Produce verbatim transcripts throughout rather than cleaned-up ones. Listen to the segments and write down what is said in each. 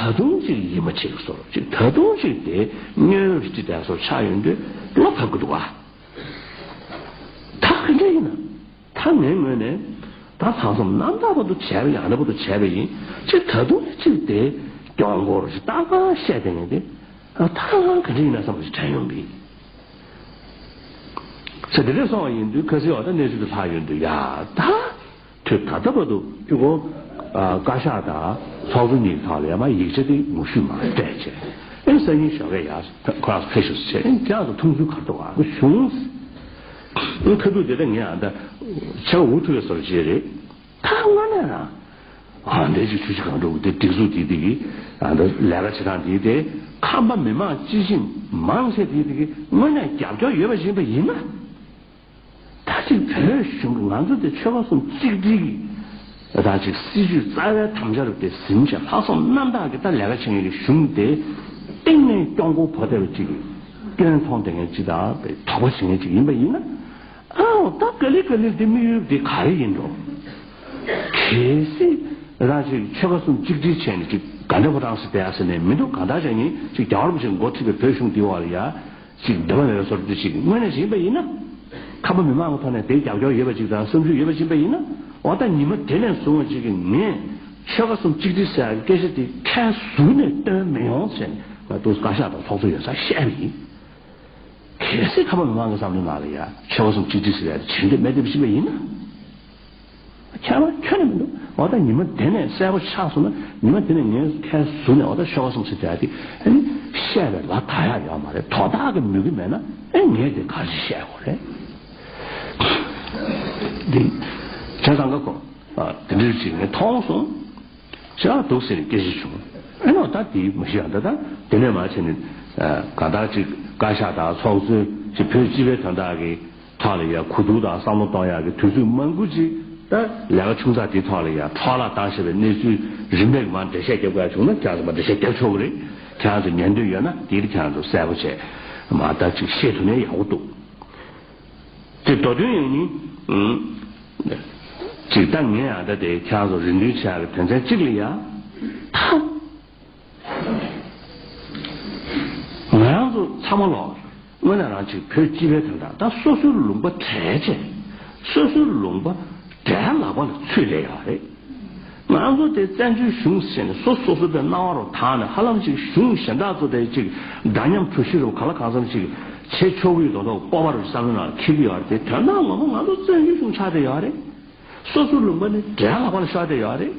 ད་དུང་ཅིག་ཡིད་མ་ཆེས་ཀྱི་བཟོ་འདྲ་ཅིག་ད་དུང་ཅིག་དེ་སྨྱོ་ཡོད་ཅིག་དེ་བཟོ་འདྲ་ཆགས་ཡོང་དུས་བློ་ཕམ་གྱི་འདུག་ག། ད་ག་འདྲ་ཡིན་ན། ད་ངའི་ངོས་ནས་ད་ལྷག་བསམ་རྣམ་དག་པོ་དུ་བྱས་པ་ཡང་ན་པོ་དུ་བྱས་པ་ཡིན་ཅེས་ད་དུང་ཅིག་དེ་སྐྱོ་འགོར་ཞིག་ཏག་ཏག་བཤད་དེ་ངས་དེ་ད་ག་འདྲ་ཡིན་ན་བསམ་པ་ཞིག་དྲན་ཡོང་གི། ཟེར་དེ་འདྲ་སོང་བ་ཡིན་དུས་ཁ་སང་འོ་ད་གནས་ཚུལ་དུ་ལྷག་ཡོང་དུས་ཡ་ད་དུས་ད་ལྟ་བར་དུ་ཁྱོད་ཁོ་བཀའ་ཤག་དང་ཚོགས་གཙོ་གཉིས་ཐོག་ལ་ཡ་མ་ཡིག་ཆ་དེ་ངོ་བཤུས་མ་སྤྲད་བྱས་ཨེ་སང་ཉིན་ཞོགས་ཀས་ཡ་ཁོ་རང་ཕེབས་ཤོག་ཟེར་ཨེ་ཁྱེད་རང་ཚོ་མཐོང་ཚུལ་ག་རེ་འདུག་ཨ་ཁོ་བྱུང་། ཨེ་ཁ་ཐུག་དེ་ད་ངས་ཨ་ད་ཆ་འུ་ཐུག་པའི་བཟོ་འདྲ་ཅིག་རེད། ད་དངོས་གནས་རང་། ཨ་འདས་ཀྱི་ཆུ་བཞི་སྒང་དྲུག་དེ་སྒྲིག་འཛུགས་དེ་དེ་གི་ཨ་འདི་ལས་ཀ་བྱེད་སྟངས་དེ་དེ་ཁམས་པ་མི་མང་སྤྱི་བྱིངས་མང་ཆེ་དེ་དེ་གི་དངོས་གནས་རྒྱབ་སྐྱོར་ཡོད་པ་ཡིན་པ་ཡིན་ན། ད་ཅིག་བོད་གཞུང་གི་ང་ཚོ་དེ་ཆོལ་ཁ་གསུམ་གཅིག་སྒྲིལ་གྱི་ད་ཅིག་སྲིད་ཇུས་རྩ་བའི་དམ་བཅའ་རུ་དེ་ཟིན་བྱས་ལྷག་བསམ་རྣམ་དག་གི་ད་ལས་ཀ་བྱེད་མཁན་གྱི་གཞུང་དེ་གཏིང་ནས་སྐྱོ་མགོ་བོ་བདེ་བ་ཅིག་གི་སྐྱོན་མཐོང་བསྡད་མཁན་ཅིག་དང་དོགས་པ་བྱེད་མཁན་ཅིག་ཡིན་པ་ཡིན་ན། ཨའོ་ད་ག་ལེ་ག་ལེ་འདི་དམིགས་ཡུལ་འདི་ག་རེ་ཡིན་འགྲོ། གལ་སྲིད་རང་ཅིག་ཆོལ་ཁ་གསུམ་གཅིག་སྒྲིལ་བྱས་ནས་ཅིག་ག་འདྲ་བོ་རང་སེ་བསྡད་ཡ་ཟེར་ནས་མི་འདུག་གང་ལྟར་བྱས་ནས་ཅིག་རྒྱལ་བ་རིན་པོ་ཆེ་འགོ་ཁྲིད་པའི་བོད་གཞུང་འདི་བ་ལ་ཡ་ཅིག་འདི་བ་ལ་ཡ་བཟོ་འདྲ་ཅིག་དངོས་གནས་ཡིན་པ་ཡིན་ན། ཁམས་པ་མི་མང་གི་ཐོག་ནས་དེ་རྒྱབ་སྐྱོར་ཡོད་པ་ཅིག་དང་བསམ་ཚུལ་ཡོད་པ་ཡིན་པ་ཡིན་ན། འོ་ད་ཉི་མ་དེ་ནས་བཟུང་བ་ཅིག་གི་ངས་ཆོལ་ཁ་གསུམ་གཅིག་སྒྲིལ་ཟེར་ཡ་གི་སྐད་ཆ་དེ་ཁ་ཟུར་ནས་བཏོན་མི་ཡོང་ཟེར་ནས་ང་ཏོག་བཀའ་ཤག་དང་ཚོགས་གཙོ་ཡོད་ས་བཤད་པ་ཡིན། གལ་སྲིད་ཁམས་པ་མི་མང་གི་བསམ་བློའི་ནང་ལ་ཡ་ཆོལ་ཁ་གསུམ་གཅིག་སྒྲིལ་ཟེར་ཡ་དེ་བྱེད་འདོད་མེད་བསྡད་པ་ཞིག་ཡིན་ན། ཁྱད་པར་ཁྱོན་ནས་མི་འདུག་འོ་ད་ཉི་མ་དེ་ནས་གསལ་པོ་ཆགས་སོང་ན་ཉི་མ་དེ་ནས་ངས་ཁ་ཟུར་ནས་འོ་ད་ཆོལ་ཁ་གསུམ་ཟེར་ཡ་དེ་ཨ་ནི་བཤད་པའི་ལ་ད་ཡ་ཡོད་མ་རེད། དོ་བདག་གི་མོས་གུས་མེད་ན་ཨེ་ངས་དེ་ག་རེ་བཤད་དགོས་རེད། འདི་བྱས་ཙང་ཀ་ཁོ་དེ་འདྲ་ཞིག་ངས་མཐོང་སོང་། ཤ་སྡུག་ཟེར་ནས་སྐད་ཆ་བྱུང་། ཨེ་ནོ་ད་དེའི་མ་གཞི་ཡང་ད་ད་དེ་ནས་མ་བྱས་ནས་གང་ལྟར་ཅིག་བཀའ་ཤག་དང་ཚོགས་གཙོས་ཅིག་བོད་སྤྱི་པའི་དོན་དག་གི་ཐོག་ལ་ཡ་གོ་བསྡུར་དང་བསམ་བློ་གཏོང་ཡག་གི་དུས་ཚོད་མང་པོ་ཅིག་ད་ལས་ཀ་ཆུང་ཙག་དེའི་ཐོག་ལ་ཡ་འཕྲོ་བརླག་བཏང་བཞིན་པའི་གནས་ཚུལ་རིམ་པས་མར་འགྲེལ་བཤད་རྒྱབ་དགོས་ཡ་བྱུང་ན་ཁྱེད་ཚོ་མར་འགྲེལ་བཤད་རྒྱབ་ཆོག་གི་རེད། ཁྱེད་ཚོ་ཉན་འདོད་ཡོད་ན་དེ་ཁྱེད་ཚོ་གསལ་པོ་བྱས་མར་ད་ཅིག་བཤད་ཐུབ་ན་ཡག་པོ་འདུག་དེ་མདོ་དོན་ཡང་ནི། ཅིག་ད་ངས་ཨ་ད་དེ་ཁྱེད་ཚོ་རེ་འདུན་བྱ་བའི་དོན་ཚན་གཅིག་ལ་ཡ། ད། ང་རང་ཚོ་ཚང་མ་ལོག་དངོས་གནས་རང་ཅིག་བོད་སྤྱི་པའི་དོན་དག་ད་སོ་སོའི་ལུང་པ་བྲལ་བྱས། སོ་སོའི་ལུང་པ་བྲལ་ལག་པ་ལ་ཚུད་བསྡད་ཡོད་རེད། ང་ཚོ་དེ་བཙན་བྱོལ་གཞུང་ཟེར་ནས་སོ་སོ་སོ་པའི་སྣང་བ་རུ་དག་ནས་ཧ་ལམ་ཅིག་གཞུང་གཞན་དག་ཚོ་དེ་ཅིག་འདྲ་མཉམ་གྲུ་བཞི་རུ་ག་ལ་གང་འཚམ་ཅིག་བྱེད་ཆོག་གི་ཡོད་མདོག་མདོག་སྤོབས་པ་རུ་བསམ་བློའི་ནང་འཁྱེར་གྱི་ཡོད་རེད། དེ་དོན་དག་ངོ་མ་ང་ཚོ་བཙན་བྱོལ་གཞུང་ཆགས་བསྡད་ཡོད་རེད། སོ་སོའི་ལུང་པ་ནི་བྲལ་ལག་པ་ལ་ཤོར་བསྡད་ཡོད་རེད།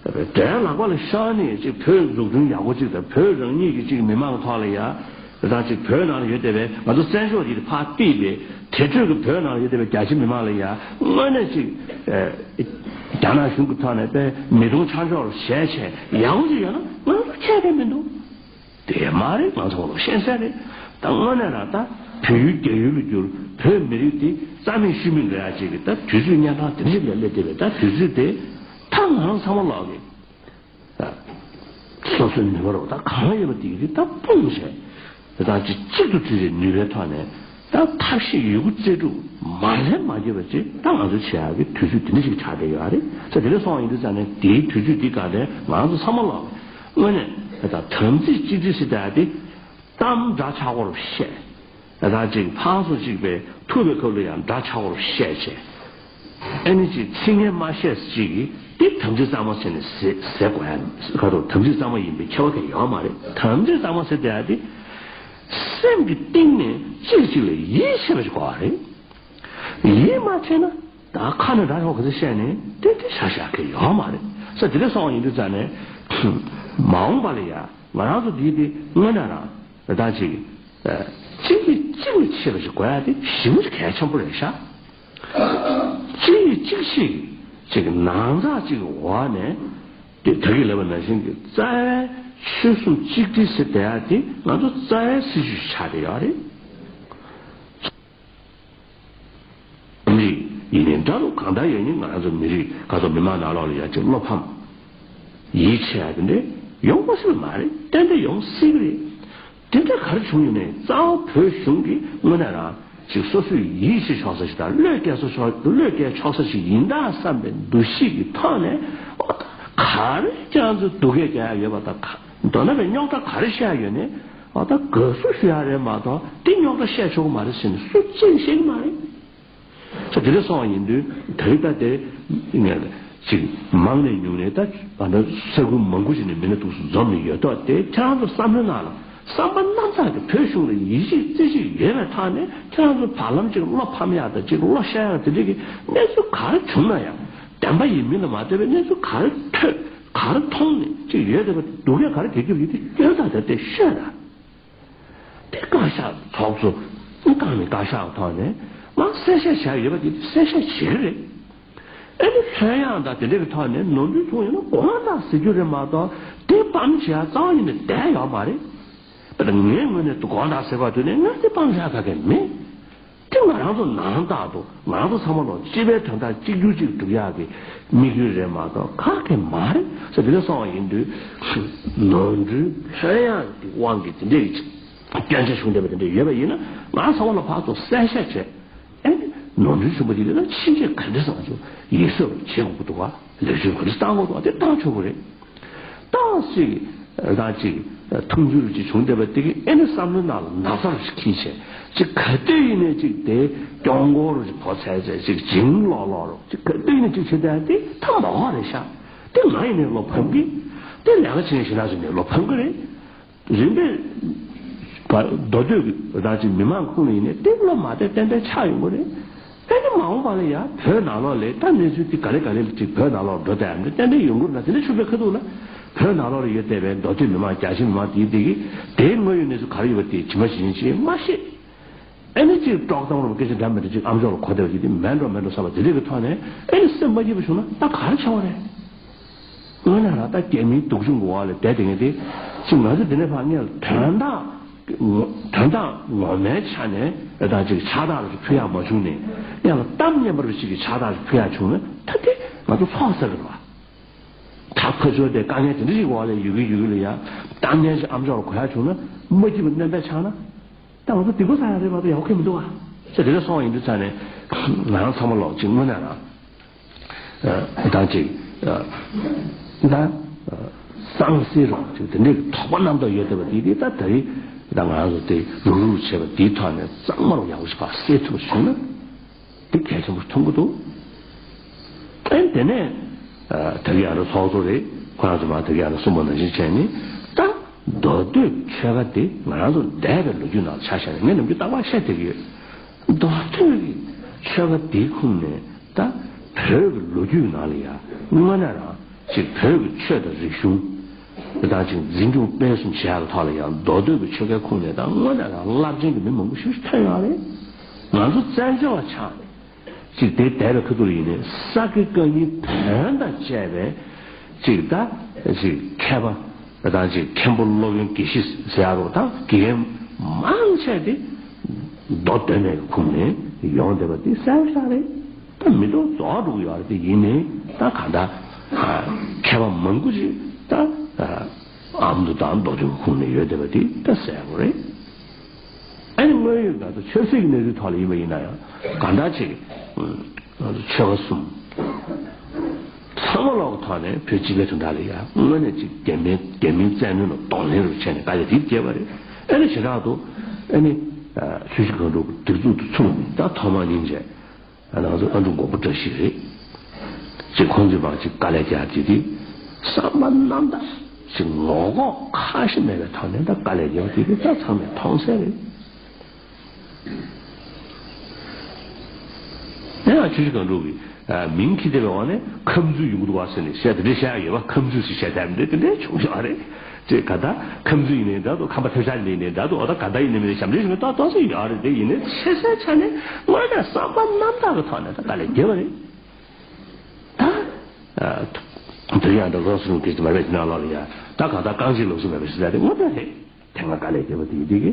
བྲལ་ལག་པ་ལ་ཤོར་ནས་ཅིག་བོད་འཛུགས་སྐྲུན་ཡག་པོ་ཅིག་དང་བོད་རང་ཉིད་ཀྱི་ཅིག་མི་མང་གི་ཐོག་ལ་ཡ། རང་ཅིག་བོད་ནང་ལ་ཡོད་བསྡད་པའི་ང་ཚོ་བཙན་བྱོལ་འདི་ཕར་བརྟེན་པའི་དེ་འཕྲོས་ཀྱི་བོད་ནང་ལ་ཡོད་བསྡད་པའི་རྒྱ་ཆེ་མི་མང་ལ་ཡ་དངོས་གནས་ཅིག་རྒྱ་ནག་གཞུང་གི་ཐོག་ནས་དཔེ་མི་གདུང་ཆ་འཇོག་བྱས་བྱས་ཡག་པོ་ཅིག་ཡོད་ན་ང་ཚོ་ཁྱད་པར་མི་འདུག་དེ་མ་རེད། ང་ཚོ་ལ་ཤེས་གསལ་རེད། ད་དངོས་གནས་རང་ད་བོད་ཡུལ་རྒྱ་ཡུལ་ལ་བསྒྱུར་བོད་མི་རིགས་འདི་རྩ་མེད་ཤུལ་མེད་འགྲོ་ཡ་ཅིག་གི་ད་དུས་ཚོད་གནས་སྟངས་དེ་འདྲ་ཞིག་ལ་སླེབས་བསྡད་པའི་ད་དུས་ཚོད་དེ་ད་ང་རང་ཚང་མ་ལོག་གི་སོ་སོའི་ནུས་པ་རོགས་ད་གང་ཡོད་པ་དེ་གི་ད་སྤུངས་བྱས་ད་ཅིག་གཅིག་ཏུ་བསྒྲིལ་བའི་ནུས་པའི་ཐོག་ནས་ད་ཐབས་ཤེས་ཡོད་རྒུ་རྩལ་སྤྲུགས་མ་ལྷད་མ་འགྱོད་པ་ཅིག་ད་ང་ཚོ་བྱེད་ཡ་གི་དུས་ཚོད་དེ་འདྲ་ཞིག་ཆགས་བསྡད་ཡོད་རེད། ས་དེ་འདྲ་སོང་བ་ཡིན་དུས་ཙང་ནས་དེའི་དུས་ཚོད་འདི་ག་རེ་ང་ཚོ་ཚང་མ་ལོག་དངོས་གནས་ད་དམ་ཚིག་གཅིག་སྒྲིལ་ཟེར་ད་དེ། གཏམ་འདྲ་ཆགས་པར་བཤད། ད་ཅིག་ཕངས་སོ་ཅིག་པའི་ཐུག་པའི་སྐབས་ལ་ཡང་འདྲ་ཆགས་པར་བཤད་བྱས། ཨ་ནི་ཅིག་ཚིག་ངན་མ་བཤད་ཅིག་གིས་འདི་དམ་ཚིག་གཙང་མ་ཟེར་ནས་ཟེར་ཟེར་དགོས་ཡ་ག་རེ་དམ་ཚིག་གཙང་མ་ཡིན་པའི་ཁྱད་པར་གང་ཡོད་མ་རེད། དམ་ཚིག་གཙང་མ་ཟེར་བསྡད་ཡ་དེ་སེམས་ཀྱི་གཏིང་ནས་གཅིག་གཅིག་ལ་ཡིད་ཆེས་པ་ཞིག་དགོས་པ་རེད། ཡིད་མ་ཆེས་ན། ད་ཁ་ནས་འདྲ་ཆོག་ག་ཚོད་བཤད་ནས་ཏན་ཏན་བཞག་བཞག་གི་ཡོད་མ་རེད། ས་དེ་འདྲ་སོང་བ་ཡིན་དུས་ཙང་ནས་མ་འོངས་པ་ལ་ཡ་ང་རང་ཚོ་འདི་དེ་དངོས་གནས་རང་ད་ཅིག་གཅིག་གིས་གཅིག་ལ་ཆེས་པ་ཞིག་དགོས་ཡ་དེ་ཞེ་པོ་གལ་ཆེན་པོ་རེད་ཤག་གཅིག་གིས་གཅིག་ཤེས་ཀྱི་ཅིག་ནང་ཚགས་ཅིག་འོག་ནས་དེ་ད་གིན་ལབ་པ་ནང་བཞིན་གྱི་རྩ་བའི་ཆོལ་གསུམ་གཅིག་སྒྲིལ་ཟེར་བསྡད་ཡ་དེ་ང་ཚོ་རྩ་བའི་སྲིད་ཇུས་ཤིག་ཆགས་བསྡད་ཡོད་རེད། མི་ཡིན་ནའི་འདྲ་རུ་གང་ལྟར་ཡོད་ནི་ང་རང་ཚོ་མི་རིགས་ག་ཚོད་མི་མང་ནང་ལོགས་ལ་ཡ་ཅིག་བློ་ཕམ། ཡིད་ཆེས་ཡ་དེ་འདྲ་ཡོང་མ་སྲིད་པ་མ་རེད། ཏན་ཏན་ཡོང་སྲིད་གི་རེད། དེ་འདྲ་ག་རེ་བྱུང་ཡོད་ནའི་རྩ་བ་བོད་གཞུང་གིས་དངོས་གནས་རང་ཅིག་སོ་སོས་ཡིད་ཆེས་ཆོག་ས་ཞིག་དང་བློས་འགེལ་ས་ཆོག་བློས་འགེལ་ཆོག་ས་ཞིག་ཡིན་ད་བསམ་པའི་འདུ་ཤེས་ཀྱི་ཐོག་ནས་ཨོ་ད་ག་ ག་རེ་ཁྱེད་རང་ཚོས་སྡུག་སྐད་རྒྱག་ཡ་ཡོད་པ་དང་། མདོར་ན་བའི་རྙོག་དྲ་ག་རེ་བཤད་ཡ་ཡོད་ནས། ཨ་ད་དགའ་བསུ་ཞུ་ཡ་རེད་མ་གཏོགས་དེ་རྙོག་དྲ་བཤད་ཆོག་གི་མ་རེད་ཟེར་ནས་སུ་གཅིག་བཤད་ཀྱི་མ་རེད། ས་དེ་འདྲ་སོང་བ་ཡིན་དུས་ད་རེས་ད་དེ་ངས་ཅིག་མང་ནས་ཉུང་ནས་ད་ང་འདྲ་ས་ཁུལ་མང་པོ་ཞིག་ནས་མི་སྣ་འདུག་སེ་འཛོམས་ནས་ཡོད་ཐོག་དེ་ཁྱེད་རང་ཚོ་བསམ་བློའི་ནང་ལ་བསམ་པ་རྣམ་དག་གིས་བོད་གཞུང་ལ་ཡིད་ཆེས་རྩེ་གཅིག་ཡོད་པའི་ཐོག་ནས། ཁྱེད་རང་ཚོ་བར་ལམ་ཅིག་བློ་ཕམ་ཡག་དང་ཅིག་བློ་ཤོར་ཡག་དེ་འདྲ་གི་གནས་ཚུལ་ག་རེ་བྱུང་ན་ཡང་། བདེན་པ་ཡིན་མིན་ལ་མ་ལྟོས་པའི་གནས་ཚུལ་ག་རེ་ཐོས་ག་རེ་མཐོང་ནས་ཅིག་ཡོད་བསྡད་པ་སྡུག་སྐད་ག་རེ་རྒྱག་རྒྱུ་ཡོད་དེ་སྐྱོན་དང་དེ་དེ་ཤོད་ར། དེ་བཀའ་ཤག་ཚོགས་གཙོ་བཀའ་མི་བཀའ་ཤག་ཐོག་ནས་མར་གསལ་བཤད་བྱ་ཡོད་པ་དེ་གསལ་བཤད་བྱེད་ཀྱི་རེད། ཨ་ནི་ལྷོད་ཡངས་དང་དེ་འདྲ་གི་ཐོག་ནས་ནོར་འཁྲུལ་བྱུང་ཡོད་ན་དགོངས་དག་ཟེར་རྒྱུ་རེད་མ་གཏོགས་དེ་སྤམ་བྱེད་ཡ་རྩ་བ་ཉིད་ནས་བསྡད་ཡོད་མ་རེད། དཔེར་ན་ངའི་ངོས་ནས་དགོངས་དག་ཟེར་བ་དུས་ནས་ང་དེ་སྤམ་བྱེད་ཡ་ག་གེ་མེད། དེ་ང་རང་ཚོ་ནང་རྟག་ཏུ་ང་རང་ཚོ་ཚང་མ་ལོ་སྤྱི་པའི་དོན་དག་གཅིག་གྱུར་གཅིག་སྒྲུབ་ཡག་གི་དམིགས་ཡུལ་རེད་མ་གཏོགས་ག་གེ་མ་རེད་ཟེར། དེ་འདྲ་སོང་བ་ཡིན་དུས་ནོར་འཁྲུལ་ལྷོད་ཡངས་ཀྱི་དབང་གིས་དེ་འདྲའི་སྐྱོན་ཆ་བྱུང་བསྡད་པ་དེ་འདྲ་ཡོད་པ་ཡིན་ན་ང་ཚང་མ་ལ་ཕར་ཚུར་གསལ་བཤད་བྱས། ཨེ་ནོར་འཁྲུལ་བྱུང་བ་དེ་ལ་ཕྱིན་ཆད་ག་འདྲ་སོང་བྱུང་ཡིད་གཟབ་བྱེད་དགོས་ཀྱི་འདུག་ག་ལེགས་བཅོས་ག་འདྲ་བཏང་དགོས་འདུག་ག་དེ་བཏང་ཆོག་གི་རེད། ཏོག་ཙམ་རང་ཅིག་མཐོང་ཆུང་ཅིག་བྱུང་བསྡད་པ་དེ་གིས་ཨེ་ནི་བསམ་བློའི་ནང་ལ་ན་ཚ་རུ་ཞིག་འཁྱེར་བྱས། ཅིག་ག་དུས་ཡིན་ནའི་ཅིག་དེ་གྱོང་གོ་རུ་ཞིག་བོ་ཚད་ཚད་ཅིག་འཇིང་ལོག་ལོག་རུ་ཅིག་ག་དུས་ཡིན་ནའི་ཅིག་བྱེད་བསྡད་དེ་ཐབས་མ་འོག་རེད་ཤག་དེ་ང་ཡིན་ནའི་བློ་ཕམ་གི། དེ་ལས་ཀ་བྱེད་མཁན་ཞིག་ན་ཞིག་ནས་བློ་ཕམ་གི་རེད། རིམ་པས་མདོ་སྟོད་ཀྱི་རང་ཅིག་མི་མང་ཁོངས་ནས་ཡིན་ནའི་དེ་བློ་མ་བདེ་ཏན་ཏན་ཆགས་ཡོང་གི་རེད། ཨེ་ནི་མ་འོངས་པ་ལ་ཡ་བོད་ནང་ལོགས་ལ་ད་གནས་ཚུལ་དེ་ག་ལེ་ག་ལེ་ལ་ཅིག་བོད་ནང་ལོགས་འགྲོ་བསྡད་ཡ་འདི་ཏན་ཏན་ཡོང་གི་རེད་ན། དེ་འདྲ་ཤུགས་པའི་ཁ་ཐུག་ལ་བོད་ནང་ལོགས་ལ་ཡོད་བསྡད་པའི་མདོ་སྟོད་མི་མང་རྒྱ་ཆེ་མི་མང་དེའི་དེ་གི་དེའི་དངོས་ཡོད་གནས་ཚུལ་ག་རེ་ཡོད་པ་དེ་ཇི་མ་ཇི་བཞིན་ཅིག་མ་ཤེས། ཨེ་ནི་ཅིག་དཀྲོག་གཏམ་རུ་སྐད་ཆ་འདྲ་མི་འདྲ་ཅིག་ཨ་མཆོག་ལ་གོ་བདེ་བ་ཅིག་དེ་མེད་འགྲོ་མེད་འགྲོ་བསམ་པ་དེ་འདྲ་གི་ཐོག་ནས་ཨེ་ནི་སེམས་མ་སྐྱིད་པ་བྱུང་ན་ད་ག་རེ་བྱ་བ་རེད། དངོས་གནས་རང་ད་རྒྱ་མིའི་སྡུག་སྦྱོང་གི་འོག་ལ་བསྡད་དེ་ངས་དེ་ཅིག་ང་ཚོ་འདི་ནས་ཕར་ངས་དོན་དག་དོན་དག་ངོ་མའི་ཆ་ནས་ཨེ་ད་ཅིག་ཕྱག་རྟགས་རུ་ཅིག་ཕུལ་ཡག་མ་བྱུང་ནས་ངས་ལ་གཏམ་སྙན་པ་རུ་ཅིག་གི་ཕྱག་རྟགས་རུ་ཕུལ་ཡག་བྱུང་ན་ད་དེ་ང་ཚོ་ཚོགས་ཟེར་གི་རེད་བ། ད་ཕ་ཚོ་དེ་དཀའ་ངལ་དེ་འདྲ་ཞིག་འོག་ལ་ཡོད་གི་ཡོད་གི་ལ་ཡ་གཏམ་སྙན་ཞིག་ཨ་མཆོག་ལ་གོ་ཡག་བྱུང་ན་མ་སྐྱིད་པ་སྣོན་པས་ཆགས་ན། ད་ང་ཚོ་སྡིག་པ་བསགས་ཡ་རེད་མ་གཏོགས་ཡག་པོ་གང་ཡང་མི་འདུག་ཨ། ཅེས་དེ་འདྲ་སོང་བ་ཡིན་དུས་ཙང་ནས་ང་རང་ཚང་མ་ལོག་ཅིག་དངོས་གནས་རང་ཨ་ད་ཅིག་ཨ་ད་ཨ་གཙང་སེལ་རོགས་ཅིག་དེ་འདྲའི་དོགས་པ་རྣམ་དག་ཡོད་བསྡད་པ་དེ་དེ་ད་ད་རེས་ད་ང་རང་ཚོ་དེ་རུག་རུག་བྱས་པ་དེའི་ཐོག་ནས་གཙང་མ་རོགས་ཡག་པོ་ཞིག་ཕར་སེལ་ཐུབ་པ་བྱུང་ན། དེ་གལ་ཆེན་པོ་མཐོང་གི་འདུག་ཨེ་དེ་ནས་ཨ་ད་གི་ཡང་ར་ཚོགས་གཙོ་རེད། ཁོ་རང་ཚོ་མ་ད་གི་ཡང་ར་གསུངས་པ་ནང་བཞིན་བྱས་ནས་ད་མདོ་སྟོད་ཆོལ་ཁ་དེ་ང་རང་ཚོ་འདས་པའི་ལོ་རྒྱུས་ནང་ལ་ཆ་བཞག་ནས་ངས་ནམ་རྒྱུན་རྟག་པར་བཤད་བསྡད་ཀྱི་ཡོད། མདོ་སྟོད་ཀྱི་ཆོལ་ཁ་དེའི་ཁུངས་ནས་ད་བོད་ཀྱི་ལོ་རྒྱུས་ནང་ལ་ཡང་དངོས་གནས་རང་ཅིག་བོད་ཀྱི་ཆོས་དང་རིག་གཞུང་དང་ཅིག་འཛིན་སྐྱོང་སྤེལ་གསུམ་བྱེད་ཡག་གི་ཐོག་ལ་ཡང་མདོ་སྟོད་ཀྱི་ཆོལ་ཁའི་ཁུངས་ནས་ད་དངོས་གནས་རང་རླབས་ཆེན་གྱི་མི་མང་པོ་ཞིག་ཐོན་ཡོད་རེད། ང་ཚོ་བཙན་བྱོལ་བ་ཆགས་ནས། ཅིག་དེ་འདས་པའི་ཁ་ཐུག་ལ་ཡིན་ནའི་ས་དགེ་བཀའ་རྙིང་བོན་དང་བཅས་པའི་ཅིག་ད་ཅིག་མཁས་པ་དང་ཅིག་མཁན་པོ་སློབ་དཔོན་དགེ་བཤེས་ཟེར་ཡག་རོགས་དང་དགེ་རྒན་མང་ཆེ་དེ་མདོ་སྟོད་སྨད་ཀྱི་ཁུངས་ནས་ཡོང་བསྡད་པ་དེ་གསལ་པོ་ཞིག་རེད། ད་མི་ཐོག་རྫོགས་འགྲོ་གི་ཡོད་རེད། དེ་ཡིན་ནའི་ད་ག་ད་མཁས་པ་མང་པོ་ཅིག་ད་ཨ་མདོ་དང་མདོ་སྟོད་ཀྱི་ཁུངས་ནས་ཡོད་བསྡད་པ་དེ་ད་གསལ་པོ་རེད། ཨ་ནི་དངོས་ཡོད་ང་ཚོ་ཆབ་སྲིད་ཀྱི་གནས་ཚུལ་ཐོག་ལ་ཡིན་པ་ཡིན་ན་ཡང་གང་ལྟར་ཅིག་ང་ཚོ་ཆོལ་ཁ་གསུམ་ཚང་མ་ལོག་གི་ཐོག་ནས་བོད་སྤྱི་པའི་དོན་དག་ལ་ཡང་དངོས་གནས་ཅིག་རྒྱ་མིའི་རྒྱ་མིའི་བཙན་གནོན་ལ་གདོང་ལེན་རུ་བྱས་ནས་དཀའ་ལས་དེ་བརྒྱབ་པ་རེད། ཨ་ནི་བྱེ་བྲག་ཏུ་ཨ་ནི་ཆུ་བཞི་སྒང་དྲུག་གི་སྒྲིག་འཛུགས་དུ་ཚུགས་ནས་ད་ཐོག་མ་ཉིན་བྱས། ང་ཚོ་ཨ་འབྲུག་མགོན་པོ་བཀྲ་ཤིས་རེད། ཅེས་ཁོང་ཚོའི་བར་གྱི་དཀའ་ལས་རྒྱག་རྒྱུ་དེ་བསམ་པ་རྣམ་དག་ཅིག་ངོ་ལྐོག་ཁ་ཞེ་མེད་པའི་ཐོག་ནས་ད་དཀའ་ལས་རྒྱག་པ་དེ་དེ་ད་ཚང་མས་མཐོང་གསལ་རེད། དེ་ཡང་ཆུ་བཞི་སྒང་དྲུག་གི་མིང་ཁྱེར་བསྡད་པའི་འོག་ནས་ཁམས་ཚུལ་ཡོང་གི་འདུག་བ་ཟེར་ནས་བཤད་དེ་འདྲ་བཤད་ཡ་ཡོད་པ། ཁམས་ཚུལ་ཞིག་བཤད་ཐབས་འདྲ་དེ་འདྲ་བྱུང་ཡོད་རེད། ཅེས་ག་ད་ཁམས་ཚུལ་ཡིན་ནའི་འདྲ་འདུག་ཁམས་པ་ཐབས་ཤར་ཡིན་ནའི་འདྲ་འདུག་ཨོ་ད་ག་ད་ཡིན་ནའི་མིན་ནའི་ཞབས་འདྲེན་ཞུ་མཁན་ཏོག་ཏོག་ཙམ་ཡོད་རེད། དེ་ཡིན་ནའི་ཆེ་སའི་ཆ་ནས་དངོས་གནས་བསམ་པ་རྣམ་དག་གི་ཐོག་ནས་ད་དཀའ་ལས་བརྒྱབ་པ་རེད། ད་དེ་ཡང་ད་ལོ་སུ་རུང་གི་མ་རེད་ཅི་ན་ལོ་ལ་ཡ་ད་ག་ད་རྐང་རྗེས་ལོ་སུ་མེད་པ་ཞིག་ད་དེ་དངོས་གནས་རེད། དེ་སྔ་དཀའ་ལས་བརྒྱབ་པ་དེ་ཡིན་དེ་གི་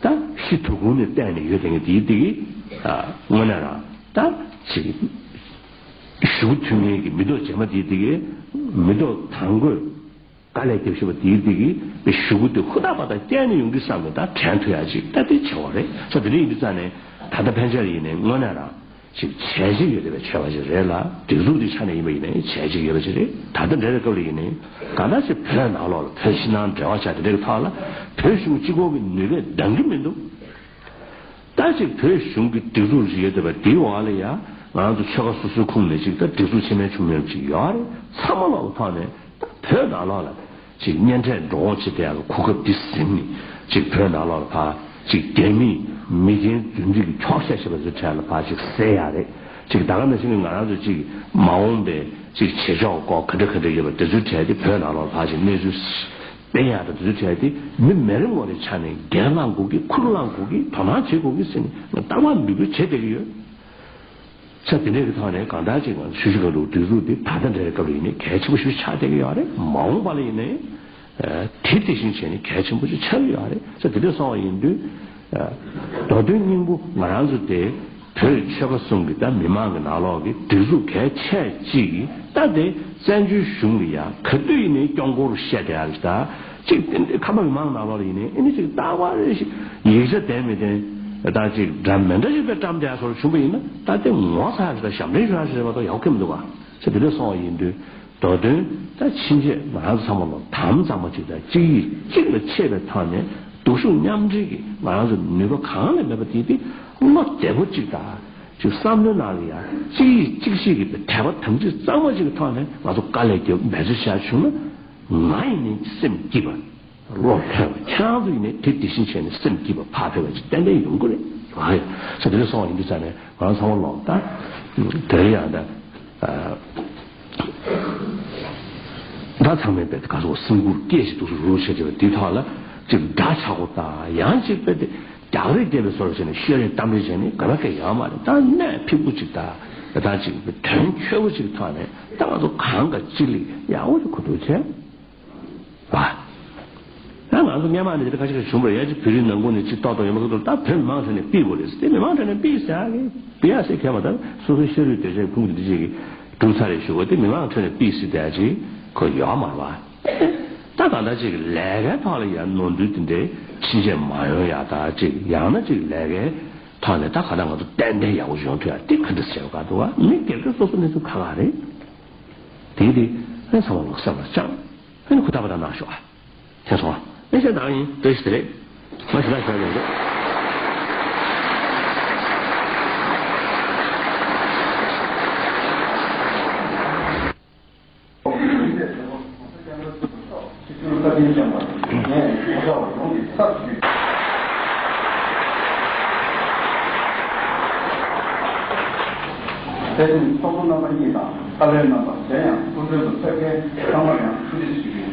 ད་ཤི་དུ་ཁུང་ནས་བལྟས་ནས་ཡོད་དེ་ངས་དེ་ཡིན་དེ་གི་དངོས་གནས་རང་ད་ཅིག་གཞུག་གུ་མཐུད་མཁན་གྱི་མི་ཐོག་རྗེས་མ་དེ་ཡིན་དེ་གི་མི་ཐོག་དང་པོས། དཀའ་ལས་རྒྱབ་བཞིན་པ་དེའི་དེ་གི་བའི་གཞུག་གུ་དེ་ཧུར་ཐག་པ་དང་བསྐྱལ་ནས་ཡོང་གི་བསམ་ནས་ད་དྲན་ཐུབ་ཡ་ཅིག་ད་དེ་བྱེད་དགོས་རེད། ས་དེ་འདྲ་ཡིན་དུས་ཙང་ནས་ད་ལྟ་ཕན་ཆད་ཡིན་ནའི་དངོས་གནས་རང་ ཅིག་བྱས་རྗེས་ཡོད་བསྡད་པའི་ཆོས་པ་ཞིག་རེད་ལ། སྒྲིག་འཛུགས་འདི་ཆ་ནས་ཡིན་པ་ཡིན་ནའི་བྱས་རྗེས་ཡོད་པ་ཞིག་རེད། ད་ལྟ་འདྲ་བའི་སྐབས་ལ་ཡིན་ནའི་གང་ལྟར་ཅིག་བོད་ནང་ལོགས་ལ་བོད་ཕྱི་ནང་འབྲེལ་བ་བྱ་དེ་འདྲ་གི་ཐོག་ལ་བོད་གཞུང་གཅིག་པོ་གི་ནུས་པས་འདང་གི་མི་འདུག་ད་ཅིག་བོད་གཞུང་གི་སྒྲིག་འཛུགས་ཅིག་ཡོད་བསྡད་པ་འདིའི་འོག་ལ་ཡ་ང་རང་ཚོ་ཆོལ་ཁ་སོ་སོའི་ཁོངས་ནས་ཅིག་ད་སྒྲིག་འཛུགས་ཆེ་མིན་ཆུང་མིན་ཅིག་ཡོད་རེད། ཚང་མ་ལོག་གི་ཐོག་ནས་ད་བོད་ནང་ལོགས་ལ། ཅིག་གཉེན་འཕྲད་འགྲོ་འོང་བྱེད་བསྡད་ཡག་གི་གོ་སྐབས་འདི་ཟིན་ནས་ཅིག་བོད་ནང་ལོགས་ལ་ཕར་ཅིག་རྒྱ་མིས་མི་རྒན་རྫུན་སྒྲིག་གི་འཁྱོག་བཤད་བྱེད་པ་ཚོའི་གྲས་ལ་ཕར་ཅིག་གསལ་ཡག་རེད། ཅིག་ད་ག་ནང་བཞིན་གྱི་ང་རང་ཚོ་ཅིག་མ་འོངས་པའི་ཅིག་བྱེད་ཕྱོགས་སྐོར་ག་འདྲ་ག་འདྲ་ཡོད་པ་དེ་ཚོའི་གྲས་དེ་བོད་ནང་ལོགས་ལ་ཕར་ཅིག་གནས་ཚུལ་སྤེལ་ཡག་དང་དེ་ཚོའི་གྲས་དེ་མི་མི་རེ་ངོ་རེའི་ཆ་ནས་འགན་བླང་དགོས་ཀྱི། ཁུར་བླང་དགོས་ཀྱི། དོ་སྣང་བྱེད་དགོས་ཀྱི་ཟེར་ནས་ང་རྟག་པར་འབོད་སྐུལ་བྱེད་བསྡད་ཀྱི་ཡོད། ས་དེ་འདྲའི་གི་ཐོག་ནས་གང་ལྟར་ཅིག་ང་ཚོ་ཆུ་བཞི་སྒང་དྲུག་སྒྲིག་འཛུགས་འདི་ད་ལྟ་འདྲ་བའི་སྐབས་ལ་ཡིན་ནའི་གལ་ཆེན་པོ་ཞིག་ཆགས་བསྡད་ཀྱི་ཡོད་རེད། མ་འོངས་པ་ལ་ཡིན་ནའི་དེ་དེ་བཞིན་བྱས་ནས་གལ་ཆེན་པོ་ཞིག་ཆགས་ཀྱི་ཡོད་རེད། ས་དེ་འདྲ་སོང་བ་ཡིན་དུས་མདོ་དོན་སྙིང་པོ་ང་རང་ཚོ་དེ་བོད་ཆོལ་ཁ་གསུམ་གྱི་ད་མི་མང་གི་ནང་ལོགས་ཀྱི་སྒྲིག་འཛུགས་གལ་ཆེ་ཅིག་ད་དེ་བཙན་བྱོལ་གཞུང་ལ་ཡ་ག་དུས་ཡིན་ནའི་སྐྱོང་སྐོར་བཤད་བསྡད་ཡག་ཅིག་ད། གཅིག་དེ་འདྲའི་ཁམས་པ་མི་མང་ནང་ལོགས་ལ་ཡིན་ནའི་ཨེ་ནི་ཅིག་ལྟ་བ་རེ་ཞིག་ཡིག་ཆ་ལྡན་མི་ལྡན་ད་ཅིག་འདྲ་མི་འདྲ་ཞིག་ཏུ་བཀྲམ་བསྡད་སོགས་བྱུང་པ་ཡིན་ན་ད་དེ་ངོ་ཚ་ཞིག་དང་ཞབས་འདྲེན་ཞུ་ཡག་ཞིག་རེད་མ་གཏོགས་ཡག་གི་མི་འདུག་ག་ཚེ་དེ་འདྲ་སོང་བ་ཡིན་དུས་མདོ་དོན་ད་ཕྱིན་ཆད་ང་རང་ཚོ་ཚང་མ་ལོ་དམ་གཙང་མ་ཅིག་དང་གཅིག་ཡིད་གཅིག་ལ་ཆད་པའི་ཐོག་ནས་སྡུག་ཤུགས་མཉམ་འབྲེལ་གྱི་ང་རང་ཚོ་ནུས་པ་གང་ལས་མེད་པ་དེ་དེ་བློ་བདེ་པོ་ཅིག་དང་ཅིག་བསམ་བློའི་ནང་ལ་ཡང་གཅིག་ཡིད་གཅིག་བྱེད་ཀྱི་དད་པ་དམ་ཚིག་གཙང་མ་ཅིག་གི་ཐོག་ནས་ང་ཚོ་དཀའ་ལས་རྒྱབ་འབད་རྩོལ་བྱ་བྱུང་ན། ང་ཡིན་ནའི་སེམས་སྐྱིད་པ། བློ་ལྷོད་པ། ཁྱེད་རང་ཚོ་ཡིན་ནའི་དེ་དེ་བཞིན་བྱས་ནས་སེམས་སྐྱིད་པ་ཕར་ཕེབས་པ་ཅིག་ཏན་ཏན་ཡོང་གི་རེད། ང་ཡང་ས་དེ་འདྲ་སོང་བ་ཡིན་དུས་ཙང་ནས་ང་རང་ཚང་མ་ལོག་ད། དེ་རིང་ཡང་ད། ད་ཚང་མས་དཔེ་ག་ཚོད་སེམས་ཁུར་སྐྱེས་ཤིག་འདུག་སུ་རུ་བྱེད་བྱེད་པ་འདི་ཐོག་ལ་ཅིག་འདྲ་ཆགས་པོ་དང་ཡང་ཅིག་དཔེ་དེ་རྒྱག་རེས་བརྒྱབ་པའི་བཟོ་འདྲ་བྱས་ནས་ཤོད་རེས་གཏམ་རེས་བྱས་ནས་ག་ར་གས་ཡོད་མ་རེད། ད་གནད་ཕིགས་པོ་ཅིག་དང་ད་ཅིག་དོན་འཁྱོལ་པོ་ཅིག་ཐོག་ནས་ད་ང་ཚོ་གང་ག་ཅིག་ལ་ཡག་པོ་ཅིག་གོ་སྒྲིག་བྱས། བ། ད་ང་ཚོ་སྔས་མ་ནས་དེ་འདྲ་ཁ་ཤས་ཁ་ཤས་བྱུང་བ་རེད། ཡ་ཅིག་བོད་རིགས་ནང་ཁུལ་ནས་ཅིག་ཏོག་ཏོག་ཡོད་མ་གཏོགས་ད་བོད་མི་མང་ཁྲོད་ནས་ཕུད་དགོས་རེད་ཟེར། དེ་མི་མང་ཁྲོད་ནས་ཕུད་ཟེར་ཡ་གི་ཕུད་ཡ་ཟེར་མཁན་མ་གཏོགས་སོ་སོའི་ཤ་རུས་གདོས་བཅས་ཁུངས་དེ་འདྲ་ཅིག་གི་གྲུབ་ཚར་རེད་ཞུ་དགོས། དེ་མི་མང་ཁྲོད་ནས་ཕུད་ཟེར་བསྡད་ཡ་ཅིག་ཁོ་ཡོད་མ་རེད་བ། ད་གང་ལྟར་ཅིག་ལས་ཀའི་ཐོག་ལ་ཡ་ནོར་འཁྲུལ་དེ་འདྲའི་ཕྱིན་ཆད་མ་ཡོང་ཡ་ད་ཅིག་ཡང་ན་ཅིག་ལས་ཀའི་ཐོག་ནས་ད་གང་ལྟར་ང་ཚོ་ཏན་ཏན་ཡག་པོ་ཡོང་ཐུབ་ཡ་དེ་ག་འདྲ་ཟེར་བ་ག་འདུག་བ། མི་སྒེར་གྱི་སོ་སོ་གནས་ཚུལ་ཁག་ཁག་རེད། དེ་དེ་ཨེ་ཚང་མ་ལོག་སེམས་ལ་བཅངས། ཨེ་ནི་ཁུ་ཐག་པ་དང་གནང་ཤོག་ཨ། ཐེ་སོང་ཨ། ཨེ་ཤ་དང་ཡིན་བཀྲ་ཤིས་བདེ་ལེགས། མ་ཞུ་ལ་ཞུ་ལ་ཡོང་འདུག་དེ་བཞིན་ཚོགས་གཙོ་རྣམ་པ་གཉིས་དང་ཁ་ལས་རྣམ་པ་གཞན་ཡང་སྐུ་མགྲོན་དུ་ཕེབས་མཁན་ཚང་མར་ཡང་ཐུགས་རྗེ་ཆེ་ཞུ་རྒྱུ་ཡིན།